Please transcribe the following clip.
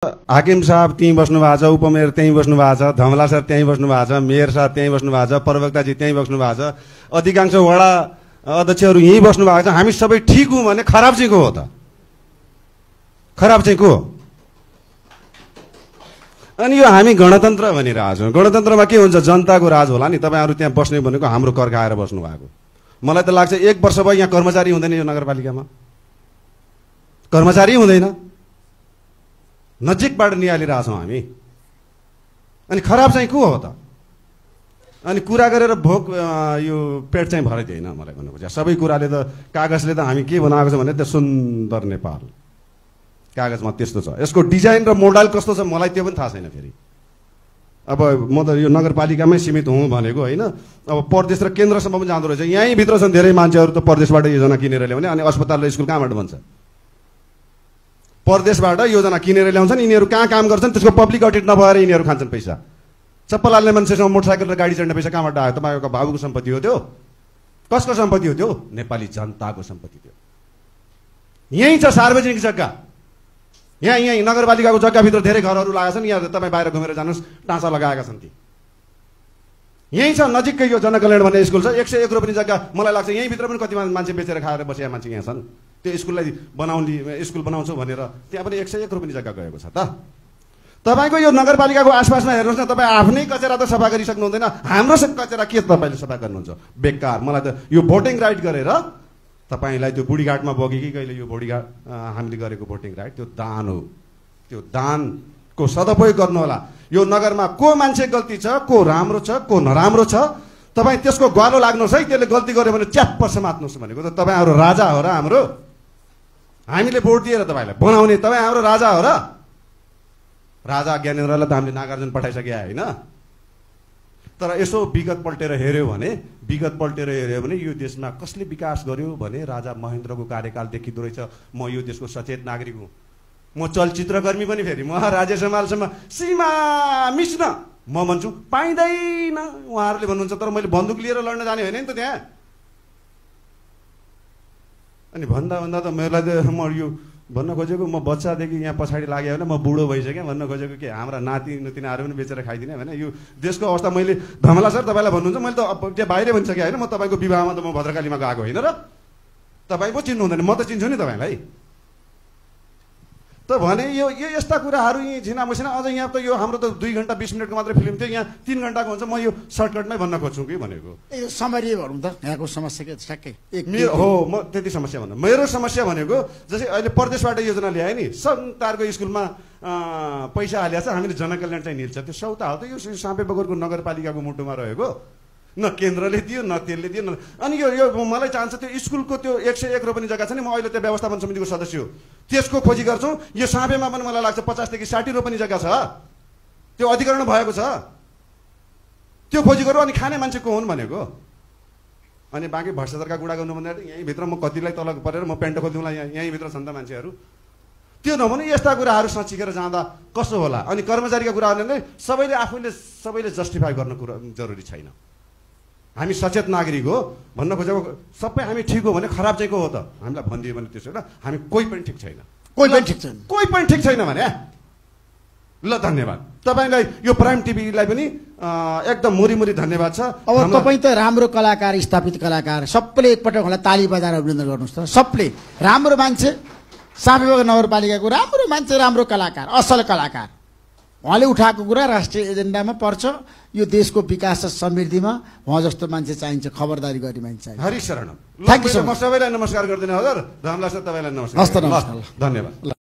हाकिम साहब त्यहीँ बस्नु भएको छ, उपमेयर त्यहीँ बस्नु भएको छ, धमला सर त्यहीँ बस्नु भएको छ, मेयर साहब त्यहीँ बस्नु भएको छ, प्रवक्ताजी त्यहीँ बस्नु भएको छ, अधिकांश वडा अध्यक्षहरू यहीँ बस्नु भएको छ। हामी सबै ठिक हौँ भने खराब चाहिँ को हो त? खराब चाहिँ को हो? अनि यो हामी गणतन्त्र भनिरहेको छौँ। गणतन्त्रमा के हुन्छ? जनताको राज होला नि। तपाईँहरू त्यहाँ बस्ने भनेको हाम्रो कर खाएर बस्नु भएको। मलाई त लाग्छ 1 वर्ष भयो यहाँ कर्मचारी हुँदैन। यो नगरपालिकामा कर्मचारी हुँदैन। नजिकबाट निहालिरहेछौँ हामी। अनि खराब चाहिँ को हो त? अनि कुरा गरेर भोक यो पेट चाहिँ भराइदिएन। मलाई भन्नु खोजेको सबै कुराले त कागजले त हामी के बनाएको छ भने त सुन्दर नेपाल कागजमा त्यस्तो छ। यसको डिजाइन र मोडल कस्तो छ मलाई त्यो पनि थाहा छैन। फेरि अब म त यो नगरपालिकामै सीमित हुँ भनेको होइन। अब प्रदेश र केन्द्रसम्म पनि जाँदो रहेछ। यहीँ भित्र छन् धेरै मान्छेहरू त प्रदेशबाट योजना किनेर ल्याउने। अनि अस्पताल र स्कुल कहाँबाट बन्छ? प्रदेशबाट योजना किनेर ल्याउँछन्। यिनीहरू कहाँ काम गर्छन्? त्यसको पब्लिक अडिट नभएर यिनीहरू खान्छन् पैसा। चप्पल हाल्ने मान्छेसँग मोटरसाइकल र गाडी चढ्ने पैसा कहाँबाट आयो? तपाईँको बाबुको सम्पत्ति हो त्यो? कसको सम्पत्ति हो त्यो? नेपाली जनताको सम्पत्ति थियो। यहीँ छ सार्वजनिक जग्गा। यहीँ नगरपालिकाको जग्गाभित्र धेरै घरहरू लागेका छन्। यहाँ तपाईँ बाहिर घुमेर जानुहोस्, टाँसा लगाएका छन् ती। यहीँ छ नजिकै यो जनकल्याण भन्ने स्कुल छ। 101 रोपनी जग्गा। मलाई लाग्छ यहीँभित्र पनि कति मान्छे बेचेर खाएर बसेका मान्छे यहाँ छन्। त्यो स्कुललाई स्कुल बनाउँछु भनेर त्यहाँ पनि 101 रोपनी जग्गा गएको छ त। तपाईँको यो नगरपालिकाको आसपासमा हेर्नुहोस् न। तपाईँ आफ्नै कचेरा त सफा गरिसक्नु हुँदैन। हाम्रो कचेरा के तपाईँले सफा गर्नुहुन्छ? बेकार। मलाई त यो भोटिङ राइट गरेर तपाईँलाई त्यो बुढीघाटमा बग्यो कि कहिले यो बुढीघाट हामीले गरेको भोटिङ राइट त्यो दान हो। त्यो दानको सदुपयोग गर्नु होला। यो नगरमा को मान्छे गल्ती छ, को राम्रो छ, को नराम्रो छ, तपाईँ त्यसको ग्वालो लाग्नुहोस् है। त्यसले गल्ती गर्यो भने च्याप्प समात्नुहोस् भनेको त तपाईँहरू राजा हो र हाम्रो? हामीले भोट दिएर तपाईँलाई बनाउने तपाईँ हाम्रो राजा हो र? राजा ज्ञानेन्द्रलाई त हामीले नागार्जुन पठाइसके होइन। तर यसो विगत पल्टेर हेऱ्यो भने यो देशमा कसले विकास गर्यो भने राजा महेन्द्रको कार्यकाल देखिँदो रहेछ। म यो देशको सचेत नागरिक हुँ। म चलचित्रकर्मी पनि। फेरि म राज्य सम्हालसम्म सीमा मिच्न म भन्छु पाइँदैन उहाँहरूले भन्नुहुन्छ। तर मैले बन्दुक लिएर लड्न जाने होइन नि त त्यहाँ। अनि भन्दा त मलाई त म यो भन्न खोजेको म बच्चादेखि यहाँ पछाडि लाग्यो भने म बुढो भइसकेँ। भन्न खोजेको के हाम्रा नाति नातिनाहरू पनि बेचेर खाइदिने भने यो देशको अवस्था। मैले धमला सर तपाईँलाई भन्नुहुन्छ मैले त त्यहाँ बाहिरै भनिसकेँ होइन। म तपाईँको विवाहमा त म भद्रकालीमा गएको होइन र? तपाईँ पो चिन्नु हुँदैन, म त चिन्छु नि तपाईँलाई। त भने यो यस्ता कुराहरू यहीँ झिना मसिना। अझ यहाँ त यो हाम्रो त 2 घन्टा 20 मिनटको मात्रै फिल्म थियो। यहाँ 3 घन्टाको हुन्छ। म यो सर्टकटमै भन्न खोज्छु कि भनेको। यो समरी भनौँ त यहाँको समस्या के ठ्याक्कै हो। म त्यति समस्या भन्नु। मेरो समस्या भनेको जस्तै अहिले प्रदेशबाट योजना ल्याए नि सन्तारको स्कुलमा पैसा हालिएको छ। हामीले जनकल्याण चाहिँ निल्छ। त्यो सौता हो त। यो साँपे बगरको नगरपालिकाको मुटुमा रहेको। न केन्द्रले दियो न त्यसले दियो न। अनि यो मलाई चाहन्छ त्यो स्कुलको त्यो 101 रोपनी जग्गा छ नि। म अहिले त्यो व्यवस्थापन समितिको सदस्य हो। त्यसको खोजी गर्छौँ। यो साँपेमा पनि मलाई लाग्छ 50 देखि 60 रोपनी जग्गा छ। त्यो अधिकरण भएको छ। त्यो खोजी गरौँ। अनि खाने मान्छे को हुन् भनेको। अनि बाँकी भ्रष्टाचारका कुरा गर्नु भन्दा यहीँभित्र म कतिलाई तल परेर म पेन्ट खोलिदिउँला। यहीँभित्र छन् त मान्छेहरू। त्यो नभने यस्ता कुराहरू सचिकेर जाँदा कसो होला? अनि कर्मचारीका कुराहरूले नै सबैले जस्टिफाई गर्न कुरा जरुरी छैन। हामी सचेत नागरिक हो। भन्न खोजेको सबै हामी ठिक हो भने खराब चाहिँ को हो त? हामीलाई भनिदियो भने त्यसो होइन। हामी कोही पनि ठिक छैन। कोही पनि ठिक छैन भने ल धन्यवाद तपाईँलाई। यो प्राइम टिभीलाई पनि एकदम मुरी धन्यवाद छ। अब तपाईँ त राम्रो कलाकार, स्थापित कलाकार, सबैले एकपटक होला ताली बजाएर अभिनन्दन गर्नुहोस् त। सबले राम्रो मान्छे, साँपेबगर नगरपालिकाको राम्रो मान्छे, राम्रो कलाकार, असल कलाकार। उहाँले उठाएको कुरा राष्ट्रिय एजेन्डामा पर्छ। यो देशको विकास र समृद्धिमा उहाँ जस्तो मान्छे चाहिन्छ। खबरदारी गर्ने मान्छे चाहिन्छ। हरि शरणम। Thank you. म सबैलाई नमस्कार गर्दिनँ हजुर। रामलाल सर तपाईँलाई नमस्कार। हस्त नमस्कार। धन्यवाद।